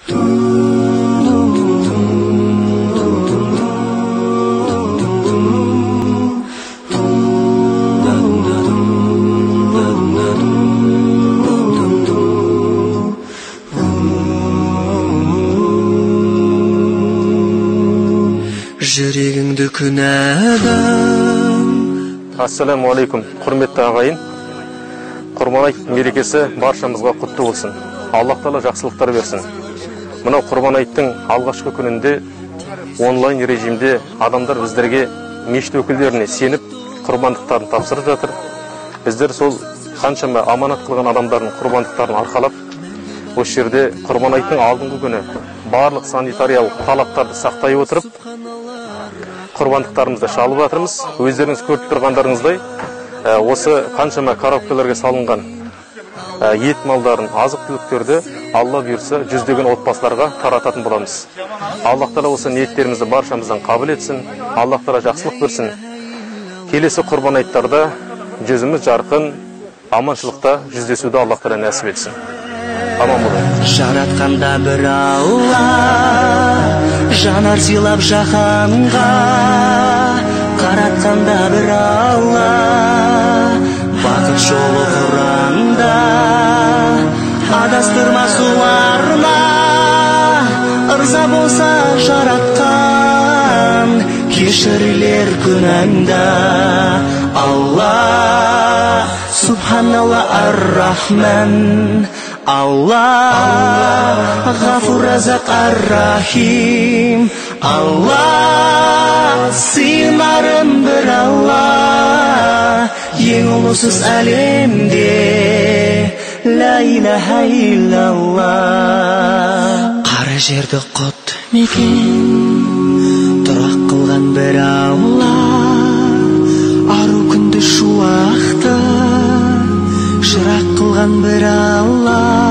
Жүрегіңді күнәдан. Ассаламу алейкум, құрметті ағайын. Құрбан айт мерекесі баршамызға құтты болсын. Аллах тағала жақсылықтар берсін. Мынау Құрбан айттың алғашқы күнінде онлайн режимде адамдар біздерге, мешіт өкілдеріне сеніп, құрбандықтарын тапсырып жатыр. Біздер сол қаншама аманат қылған адамдардың құрбандықтарын арқалап, осы жерде Құрбан айттың алдыңғы күні барлық санитариялық талаптарды сақтай отырып, құрбандықтарымызды шалып жатырмыз. Өздеріңіз көріп тұрғандарыңыздай, осы қаншама коробкаларға салынған ет малдарын, азық-түліктерді Алла бұйырса жүздеген отбасыларға тарататын боламыз. Аллах тағала осы ниеттерімізді баршамыздан қабыл етсін. Аллах тағала жақсылық берсін. Келесі құрбан айттарда жүзіміз жарқын, аманшылықта жүздесуді Аллах тағала нәсіп етсін. Аман болыңыз. Жаратқанда бір Алла, жанар сыйлап жаһанға, қаратқанда бір Алла, бақыт жолы Құранда, адастырма суларына, ырза болса жаратқан, кешірілер күнәңді. Алла, Субханалла ар-Рахман, Алла, Ғафур Разақ ар-Рахим, Алла, сыйынарым бір Алла, ең ұлысыз әлемде, ла илаха иллалла. Қара жерді құт мекен, тұрақ қылған бір Алла, ару күнді шуақты, шырақ қылған бір Алла.